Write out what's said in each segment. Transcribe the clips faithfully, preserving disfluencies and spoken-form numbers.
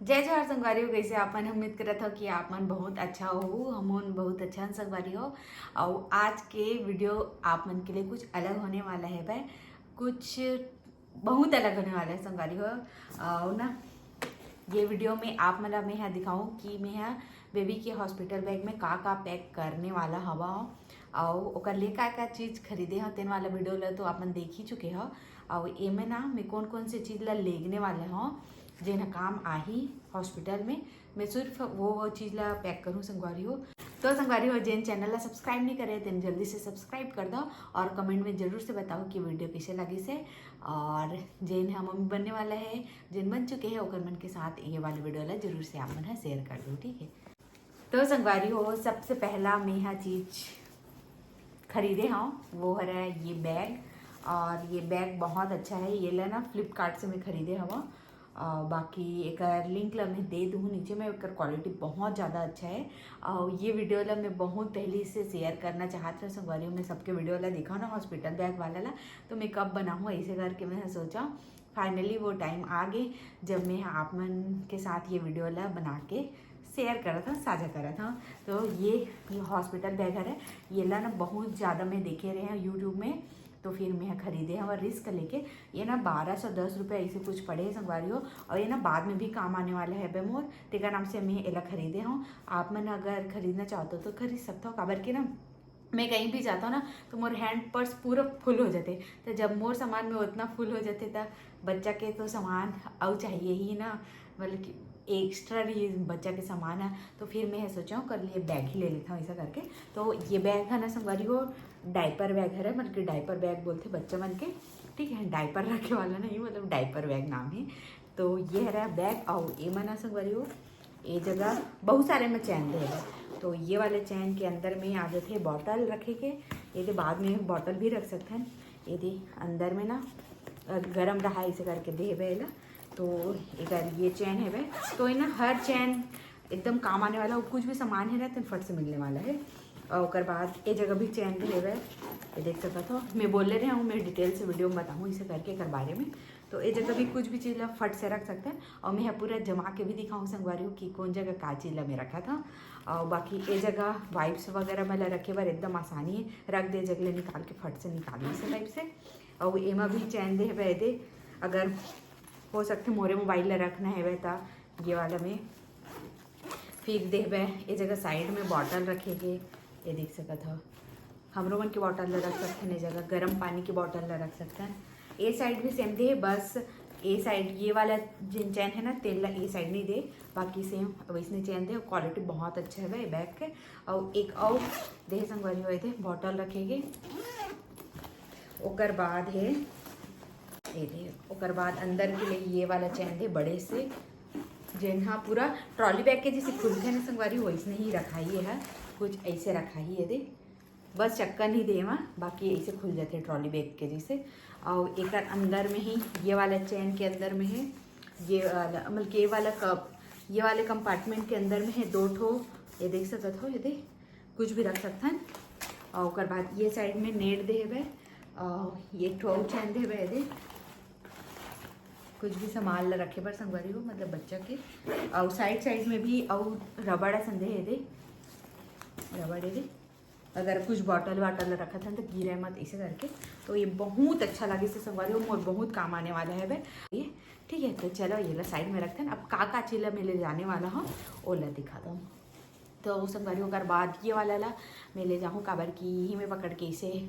जय जोहार संगवारी हो, कइसे आप मन? उम्मीद करत हो कि आप मन बहुत अच्छा हो, हमन बहुत अच्छा हन संगवारी हो। अउ आज के वीडियो आप मन के लिए कुछ अलग होने वाला है भाई, कुछ बहुत अलग होने वाला है संगवारी हो। अउ ना ये वीडियो में आप मन ला मैं हा दिखाऊं कि मैं हा बेबी के हॉस्पिटल बैग में का का पैक करने वाला हवा, अउ ओकर लिए का का चीज खरीदे हो, तेन वाला वीडियो ला तो आप मन देख ही चुके हो। अउ एमे ना मैं कौन कौन से चीज ला लेगने वाले हो, जेन ह काम आही हॉस्पिटल में, मैं सिर्फ वो, वो चीज ला पैक करूँ संगवारी हो। तो संगवारी हो, जेन चैनल ला सब्सक्राइब नहीं करे, तेन जल्दी से सब्सक्राइब कर दो और कमेंट में जरूर से बताओ कि वीडियो कैसे लगिस हे। और जेन ह मम्मी बनने वाला है, जेन बन चुके हैं, ओकर मन के साथ ये वाले वीडियो ला जरूर से आप मन ह शेयर कर दो, ठीक है? तो संगवारी हो, सबसे पहला मैं हा चीज खरीदे हव, वो हरे ये बैग। और ये बैग बहुत अच्छा है, ये ला ना फ्लिपकार्ट से मैं खरीदे हव। अ, बाकी एकर लिंक ला मैं दे दूँ नीचे में, एकर क्वालिटी बहुत ज़्यादा अच्छा है। और ये वीडियो ला मैं बहुत पहले से शेयर करना चाहत रहे संगवारी हो, मैं सबके वीडियो ला दिखाऊँ ना हॉस्पिटल बैग वाला ला, तो मैं कब बनाऊँ ऐसे करके मैं सोचा। फाइनली वो टाइम आ गए जब मैं आप मन के साथ ये वीडियो ला बना के शेयर करत हूँ, साझा करत हूँ। तो ये, ये हॉस्पिटल बैग हरे, ये ला ना बहुत ज़्यादा मैं देखे रहे हैं यूट्यूब में, तो फिर मैं खरीदे हव और रिस्क लेके। ये ना बारह सौ दस रुपये ऐसे कुछ पड़े हैं संगवारी हो, और ये ना बाद में भी काम आने वाला है बे मोर, तेकर नाम से मैं एला खरीदे हूँ। आप मन अगर खरीदना चाहते हो तो खरीद सकते हो, काबर के ना मैं कहीं भी जाता हूँ ना तो मोर हैंड पर्स पूरा फुल हो जाते, तो जब मोर सामान में उतना फुल हो जाते तो बच्चा के तो सामान अउ चाहिए ही ना, मतलब कि एक्स्ट्रा रही बच्चा के सामान है, तो फिर मैं सोचा हूँ कर लिए बैग ही ले लेता हूँ ऐसा करके। तो ये बैग है ना संगवारी हो, डायपर बैग है, मतलब कि डायपर बैग बोलते बच्चा मन के, ठीक है, डायपर रखे वाला नहीं, मतलब डायपर बैग नाम है। तो ये हरे बैग, अउ एमा ना संगवारी हो, ये जगह बहुत सारे में चैन दे हवे। तो ये वाले चैन के अंदर में आ जाथे बॉटल रखे के, ये दे बाद में बॉटल भी रख सकथन। ये दे अंदर में ना, अ, गरम रहा ऐसे करके दे हवे एला। तो एकर ये चैन हवे, तो ये ना हर चैन एकदम काम आने वाला, कुछ भी सामान है ना तो फट से मिलने वाला है। और ओकर बाद ये जगह भी चैन दे हवे, ये देख सकत हो, मैं बोले रहे हूँ, मैं डिटेल से वीडियो में बताऊँ इसे करके एकर बारे में। तो ये जगह भी कुछ भी चीज़ ला फट से रख सकते हैं, और मैं पूरा जमा के भी दिखाऊँ संगवारी हो कि कौन जगह का चीज़ ला मैं रखा था। और बाकी ये जगह वाइप्स वगैरह मैं ला रखे बर एकदम आसानी है, रख दे जगह ले निकाल के फट से निकाल दे इसे टाइप से। और एमा भी चैन दे हवे दे, अगर हो सकते मोरे मोबाइल ला रखना है तो ये वाला में फिर दे हवे। ये जगह साइड में बॉटल रखे के, ये देख सकत हो, हमरो मन के बॉटल ला रख सकते हैं, ये जगह गर्म पानी की बॉटल ला रख सकते हैं। ये साइड भी सेम दे, बस ये साइड ये वाला जिन चैन है ना तेल ला ये साइड नहीं दे, बाकी सेम वैसने चैन दे। क्वालिटी बहुत अच्छा है ये बैग के। और एक और दे संगवारी हो थे बॉटल रखे के, ओकर बाद है ये दे, ओकर बाद अंदर के लिए ये वाला चैन दे बड़े से, जेन हा पूरा ट्रॉली बैग के जैसे खुलथे ना संगवारी, वैसने ही रखाई है, कुछ ऐसे रखाई है दे, बस चक्का नहीं दे मा, बाकी ऐसे खुल जाते ट्रॉली बैग के जैसे। और एक अंदर में ही ये वाला चैन के अंदर में है ये वाला, मतलब कि ये वाला कप, ये वाले कंपार्टमेंट के अंदर में है दो ठो, ये देख सकत हो, ये दे कुछ भी रख सकथन। और ओकर बाद ये साइड में नेट दे हवे, और ये ठो चैन दे हवे, ये दे कुछ भी सामान ला रखे बर संगवारी हो, मतलब बच्चा के। और साइड साइड में भी और रबड़ असन दे हे दे, रबड़ हे दे, अगर कुछ बॉटल वाटल रखत हन तो गिरे मत ऐसे करके। तो ये बहुत अच्छा लगे से संगवारी हो, मोर बहुत काम आने वाला है बे ये। ठीक है, तो चलो ये ला साइड में रखते हैं। अब का का चीज ला मैं ले जाने वाला हूँ, वो ला दिखा दो। तो संगवारी ओकर बाद ये वाला ला मैं ले जाऊँ, काबर कि यही में पकड़ के इसे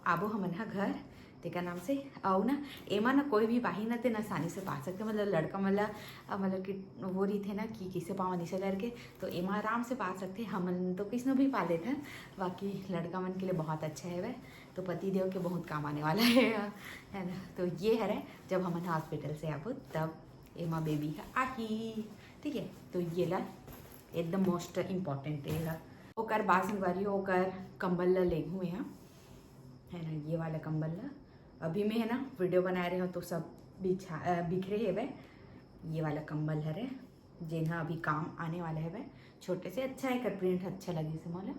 आबो हमन ह घर तेकर नाम से। अउ ना एमा ना कोई भी पाही ना तेन आसानी से पा सकते, मतलब लड़का मन ला, अ, मतलब कि वो रहिथे ना कि कइसे पावन इसे करके, तो एमा आराम से पा सकते। हमन तो किसनो भी पा लेथन, बाकी लड़का मन के लिए बहुत अच्छा है वह, तो पति देव के बहुत काम आने वाला है, है ना। तो ये हरे, जब हमन हॉस्पिटल से आबो तब एमा बेबी ह आही, ठीक है। तो ये ला एकदम मोस्ट इम्पोर्टेंट है ये ला। ओकर बाद संगवारी ओकर कंबल ला लेगहूँ मैं ह, है ना, ये वाला कंबल ला। अभी मैं है ना वीडियो बना रहे हो तो सब बिछा, अ, बिखरे हेवे। ये वाला कंबल हरे, जेन ह अभी काम आने वाला हेवे। छोटे से अच्छा है, एकर प्रिंट अच्छा लगे से मोला,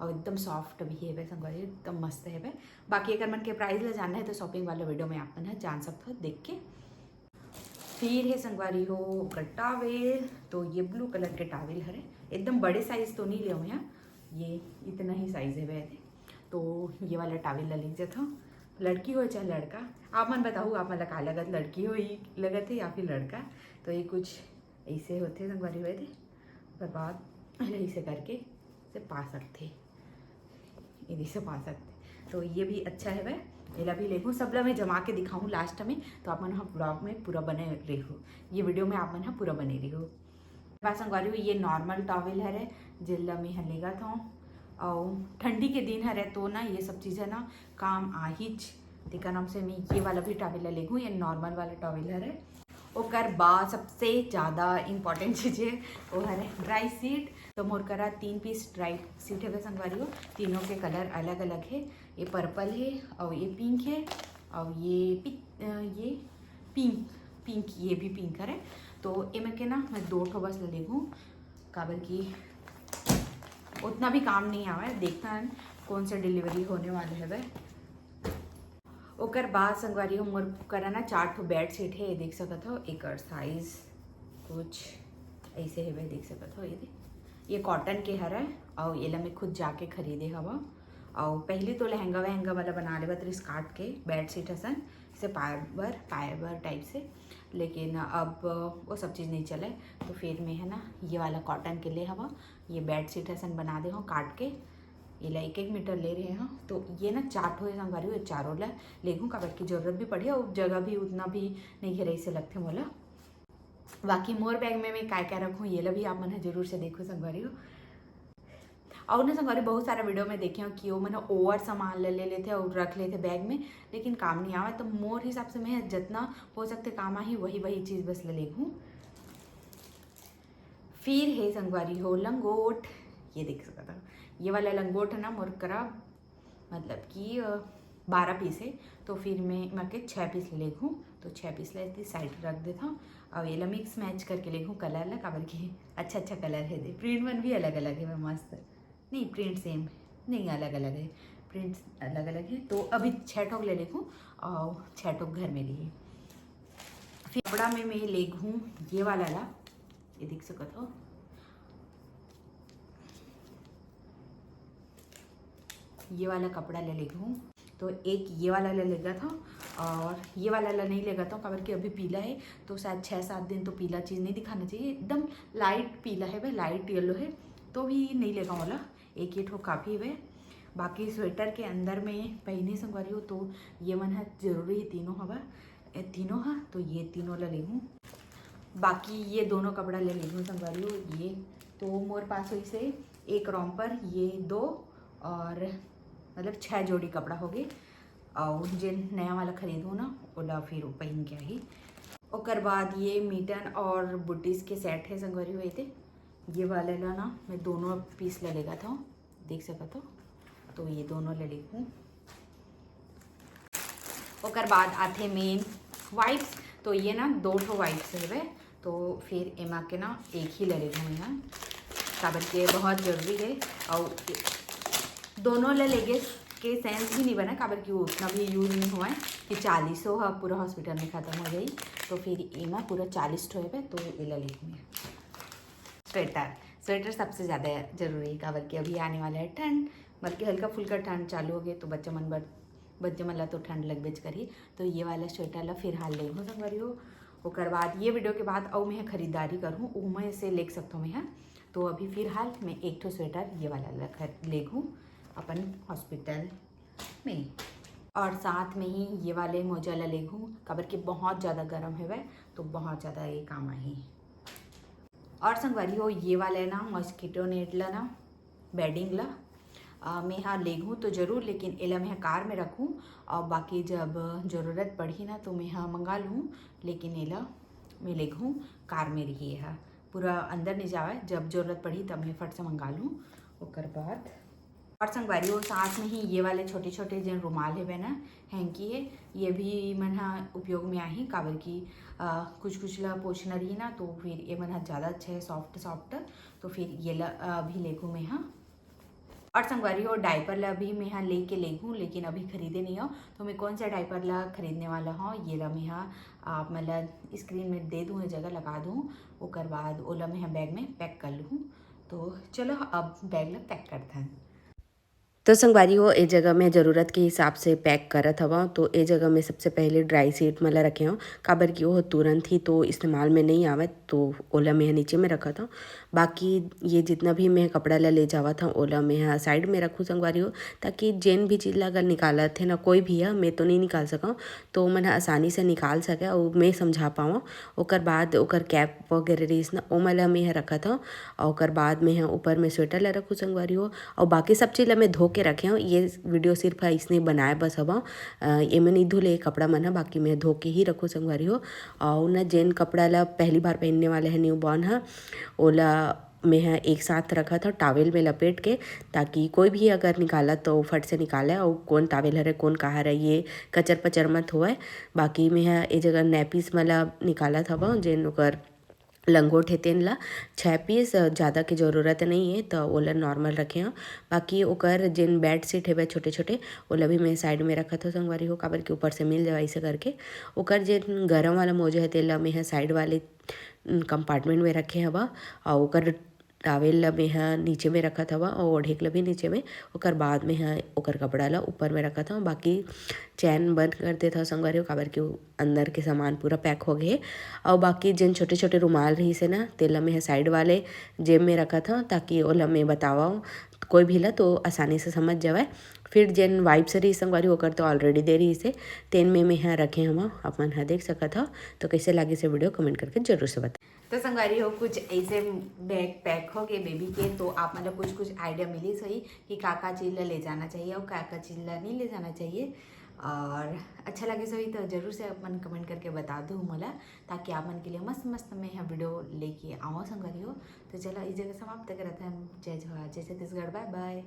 और एकदम सॉफ्ट भी हेवे संगवारी, एकदम मस्त हेवे। बाकी एकर मन के प्राइस ला जानना है तो शॉपिंग वाला वीडियो में आप मन ह जान सकते हो देख के। फिर हे संगवारी हो ओकर टॉवेल। तो ये ब्लू कलर के टॉवेल हरे, एकदम बड़े साइज तो नहीं लियो मैं, ये इतना ही साइज है वैसे। तो ये वाला टॉवेल ला लेके जाता हूँ, लड़की हो चाहे लड़का। आप मन बताओ, आप मन ला का लगत, लड़की हो ही लगत है या फिर लड़का? तो ये कुछ ऐसे होते संगवारी हुए थे, ओकर बाद ऐसे करके से पा सकते, ये से पा सकते। तो ये भी अच्छा है वह, एला भी लेगू, सबला मैं जमा के दिखाऊँ लास्ट में, तो आप मन ह ब्लॉग में पूरा बने रहो, ये वीडियो में आप मन ह पूरा बने रहो। बस संगवारी हो, ये नॉर्मल टॉवेल हरे, जेला मैं ह लेगत हूँ। और ठंडी के दिन हरे तो ना ये सब चीज़ें ना काम आहिच। तेकर नाम से मैं ये वाला भी टॉवेल ला लेगू, ये नॉर्मल वाला टॉवेल हरे। ओकर बाद सबसे ज़्यादा इम्पोर्टेंट चीज़ है, वो हरे ड्राई शीट। तो मोर करा तीन पीस ड्राई शीट है संगवारी हो, तीनों के कलर अलग अलग है। ये पर्पल है और ये पिंक है और ये पि-, अ, ये पिंक, पिंक, ये भी पिंक हरे। तो एमे के ना मैं दो ठो बस ले लेगू, काबर कि उतना भी काम नहीं आवे। देखता है कौन सा डिलीवरी होने वाले हवे। ओकर बाद संगवारी हो मोर करा ना चार ठो बेड शीट है, ये देख सकत हो, एकर साइज कुछ ऐसे हेवे, देख सकत हो। ये दे, ये कॉटन के हरे और एला मैं खुद जाके खरीदे हवा। और पहले तो लहंगा वहंगा वाला बना लेवत रहिस काट के बेड शीट असन, से पाए बर, पाए बर टाइप से, लेकिन अब वो सब चीज़ नहीं चले। तो फिर मैं है ना ये वाला कॉटन के ले हवा, ये बेड शीट असन बना दे हूँ काट के। एला एक एक मीटर ले रहे हैं। तो ये ना चार ठो है संगवारी हो, ये चारों ला लेगू, काबर की जरूरत भी पड़ी और जगह भी उतना भी नहीं घेरे से लगते मोला। बाकी मोर बैग में मैं काय काय रखूँ, ये ला भी आप मन ह जरूर से देखो संगवारी हो। और ना संगवारी, बहुत सारा वीडियो में देखे हो कि वो मन ओवर सामान ले ले लेथे और रख लेथे बैग में, लेकिन काम नहीं आवे। तो मोर हिसाब से मैं जितना हो सकते काम आही, वही वही चीज़ बस ले लेगू। फिर हे संगवारी हो लंगोट, ये देख सकत हो, ये वाला लंगोट है ना मोर करा, मतलब कि अ, बारह पीस है। तो फिर मैं एमा के छः पीस लेगू, तो छः पीस ला एती साइड रख देता हूँ। और ये ला मिक्स मैच करके लेगू कलर ला, काबर कि अच्छा अच्छा कलर है दे, प्रिंट मन भी अलग अलग है, मस्त नहीं, प्रिंट सेम नहीं, अलग अलग है, प्रिंट्स अलग अलग है। तो अभी छः ठोक ले लेगू और छः ठोक घर में रही। फिर कपड़ा में मैं लेगू ये वाला ला, ये देख सकत हो, ये वाला कपड़ा ले लेगू। तो एक ये वाला ले लेगत हूँ और ये वाला ला नहीं लेगत हूँ, काबर कि अभी पीला है, तो शायद छः सात दिन तो पीला चीज़ नहीं दिखाना चाहिए। एकदम लाइट पीला है भाई, लाइट येलो है, तो भी नहीं लेगा वाला, एक ही ठो काफ़ी है। बाकी स्वेटर के अंदर में पहने संगवारी हो, तो ये मन है जरूरी है, तीनों हवा, ए, तीनों हा, तो ये तीनों ला लेगू। बाकी ये दोनों कपड़ा ले लेगू संगवारी हो। ये तो मोर पास होइसे एक रोम्पर, ये दो, और मतलब छः जोड़ी कपड़ा हो गए। और जे नया वाला खरीदू ना, ओला फिर पहन के आही। ओकर बाद ये मिटन और बुटीज के सेट है संगवारी हो, ये वाले ला ना मैं दोनों पीस ले लेगत हूँ, देख सकत हो। तो ये दोनों ले लेगू। ओकर बाद आथे मेन वाइप्स। तो ये ना दो ठो वाइप्स हवे, तो फिर एमा के ना एक ही ले लेगू मैं, काबर के बहुत जरूरी है। और दोनों ले लेगे के सेंस भी नहीं बना, काबर कि वो उतना भी यूज नहीं हुआ है कि चालीसों ह पूरा हॉस्पिटल में खत्म हो जाई। तो फिर एमा पूरा चालीस ठो हवे, तो ये ले लेगू मैं। स्वेटर, स्वेटर सबसे ज़्यादा जरूरी है, काबर कि अभी आने वाला है ठंड, बल्कि हल्का फुल्का ठंड चालू हो गए, तो बच्चा मन बर, बच्चा मन ला तो ठंड लगबेच करही। तो ये वाला स्वेटर ला फिलहाल लेगू संगवारी हो। ओकर बाद ये वीडियो के बाद अउ मैं खरीदारी करहूँ, ओमे से ले सकथों मैं ह। तो अभी फिलहाल मैं एक ठो स्वेटर ये वाला ला खर-, लेगू अपन हॉस्पिटल में। और साथ में ही ये वाले मोजा ला लेगू, काबर कि बहुत ज़्यादा गर्म हेवय, तो बहुत ज़्यादा ये काम आही। और संगवारी हो, ये वाले ना मॉस्किटो नेट ला ना, बेडिंग ला, अ, मैं हा लेगू तो जरूर, लेकिन एला मैं हा कार में रखूँ, और बाकी जब जरूरत पड़ही ना, तो मैं हा मंगा लूँ, लेकिन एला मैं लेगू कार में रही हा, पूरा अंदर नहीं जावे, जब जरूरत पड़ही तब मैं फट से मंगा लूँ। ओकर बाद और संगवारी हो, साथ में ही ये वाले छोटे छोटे जेन रुमाल हेवे ना, हैंकी है, ये भी मन हा उपयोग में आही, काबर कि अ, कुछ कुछ ला पोछना रही ना, तो फिर ये मन हा ज़्यादा अच्छा है, सॉफ्ट सॉफ्ट। तो फिर ये ला अ, अभी लेगू मैं हा। और संगवारी हो, डायपर ला भी मैं हा लेके लेगहूँ, लेकिन अभी खरीदे नहीं हो। तो मैं कौन सा डायपर ला खरीदने वाला हूँ, ये ला मैं हा आप मन ला स्क्रीन में दे दूँ, ये जगह लगा दूँ। ओकर बाद ओला मैं हा बैग में पैक कर लूँ। तो चलो, अब बैग ला पैक करथन। तो संगवारी हो, ए जगह मैं ज़रूरत के हिसाब से पैक करत हवं। तो ए जगह मैं सबसे पहले ड्राई शीट मन ला रखे हवं, काबर कि ओह तुरंत ही तो इस्तेमाल में नहीं आवत, तो ओला मैं नीचे में रखत हवं। बाकी ये जितना भी मैं कपड़ा ला ले जावत हवं, ओला मैं हा साइड में रखूँ संगवारी हो, ताकि जेन भी चीज़ ला अगर निकालत हे ना कोई भी ह, मैं तो नहीं निकाल सकंव, तो ओमन ह आसानी से निकाल सके अउ मैं समझा पावं। ओकर बाद ओकर कैप वगैरह रहिस ना, ओमन ला मैं ह रखत हवं। अउ ओकर बाद मैं ह ऊपर में स्वेटर ला रखूँ संगवारी हो, अउ बाकी सब चीज़ ला मैं धो के रखे हवं। ये वीडियो सिर्फ अइसने बनाए बस हवं, अ, एमे नहीं धुले कपड़ा मन ह, बाकी मैं धो के ही रखूँ संगवारी हो। अउ न जेन कपड़ा ला पहली बार पहनने वाले ह न्यू बॉर्न ह, ओला मैं ह एक साथ रखत हवं टॉवेल में लपेट के, ताकि कोई भी अगर निकालत तो फट से निकाले, अउ कौन टॉवेल हरे, कौन का हरे, ये कचर पचर मत होवय। बाकी मैं ह ए जगह नैपीस मन ला निकालत हवं, जेन ओकर लंगोट हे तेन ला, छः पीस, अ, ज़्यादा के ज़रूरत नहीं है, तो ओला नॉर्मल रखे हवं। बाकी ओकर जेन बेड शीट हेवय छोटे छोटे, ओला भी मैं साइड में रखत हवं संगवारी हो, काबर कि ऊपर से मिल जावय ऐसे करके। ओकर जेन गरम वाला मोजा हे, तेला मैं ह साइड वाले कंपार्टमेंट में रखे हवं, अउ ओकर टॉवेल ला मैं ह नीचे में रखत हवं, अउ ओढ़ेक ला भी नीचे में। ओकर बाद मैं ह ओकर कपड़ा ला ऊपर में रखत हवं। बाकी चैन बंद कर देत हवं संगवारी हो, काबर कि अंदर के सामान पूरा पैक हो गए हे। अउ बाकी जेन छोटे छोटे रुमाल रहिस हे ना, तेला मैं ह साइड वाले जेब में रखत हवं, ताकि ओला मैं बतावं कोई भी ला तो आसानी से समझ जावय। फिर जेन वाइप्स रहिस संगवारी, ओकर तो ऑलरेडी दे रहिस हे, तेन में मैं ह रखे हवं, आप मन ह देख सकत हव। तो कैसे लागिस हे वीडियो, कमेंट करके जरूर से बताएं। तो संगवारी हो, कुछ ऐसे बैग पैक हो गए बेबी के, तो आप मन ला कुछ कुछ आइडिया मिलिस होही कि का का चीज़ ला ले जाना चाहिए और का का चीज़ ला नहीं ले जाना चाहिए। और अच्छा लगिस होही तो जरूर से आप मन कमेंट करके बता दो मोला, ताकि आप मन के लिए मस्त मस्त मैं ह वीडियो लेके आवं संगवारी हो। तो चलो, इस जगह समाप्त करत हन। जय जोहार, जय छत्तीसगढ़, बाय बाय।